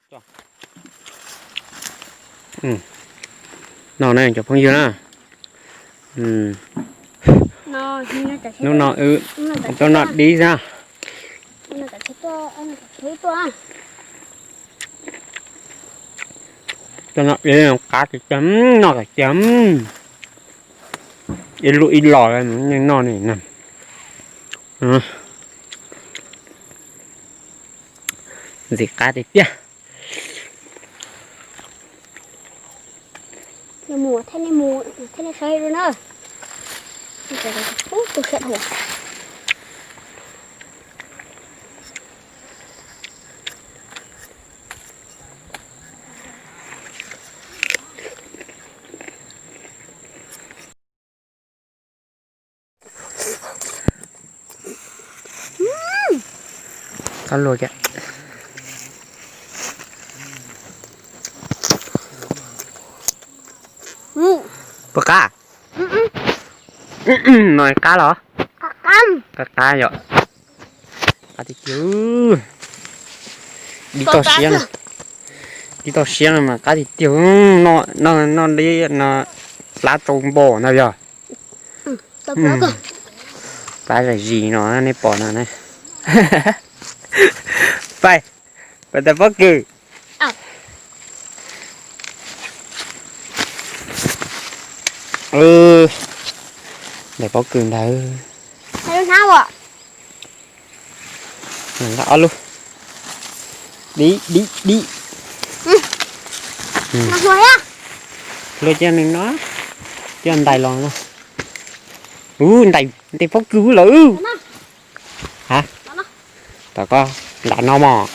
No na cov phooj ywg na, hnub no wb tuaj noj dib xwb. Tuaj noj dib qab tiag tiag, noj tiag tiag. Ib lub ib los yeej noj li na. Ntxim qab tiag tiag. Qab luaj kiag. Puas qab? No qab los? Qab qab yom. Qab tiag tiag. Dib toj siab, dib toj siab no mas qab tiag tiag. Noj dib no plab tsau npo ntag yog. Plab zam zis no nej pom no na. Pais, pais tais pob kws. Tais pob kws ntawd. Ob lub. Dib dib dib. Luag cia nws no, cia ntais los no. Ub, ntais pob kws lawm. Ha, tom koj ntais no mog.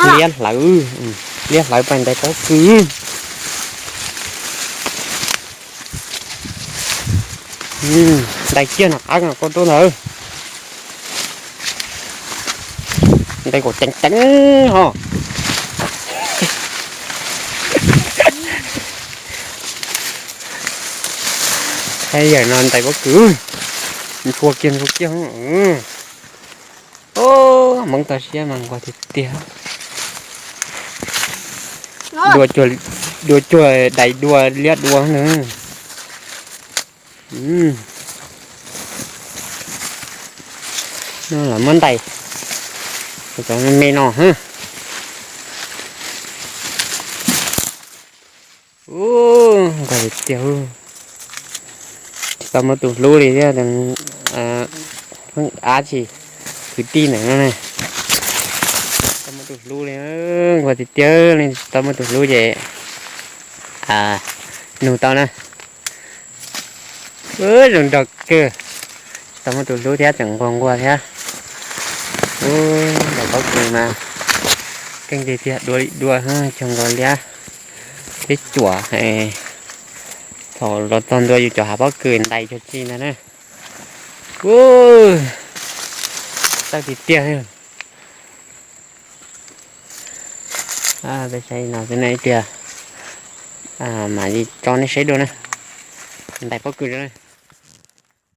Liab hlawv, liab hlawv pais ntais pob kws. Ntais kiag no qab koj rub ntawd. Ntais kom ceev ceev ho. Yawm no ntais pob kws, ntshua kiag ntshua kiag. Hmoob toj siab mas nquag tiag tiag. Dua cuag dais dua liab dua na. No los muab ntais cov me no. Ub, nquag tiag tiag. Tsis tau muaj tus hlub li thiab, pheej ab tsi kwv tij ntawm no ne. Tsis tau muaj tus hlub li, nquag tiag tiag li, tsis tau muaj tus hlub ces nug tau na. Zoo nraug kawg, tsis tau muaj tus hlub thiab tseem nquag nquag thiab. Ub, ntais pob kws mas keej tiag tiag, dua li dua, cog nkaus liab thiab cuam. Thaum los txog ntua yus cov hav pob kws ntais cuag tsi ntag na. Ub, tawg tiag tiag. Peb saib no xwb na, ib pliag mam li tso nej saib dua na. Ntais pob kws na.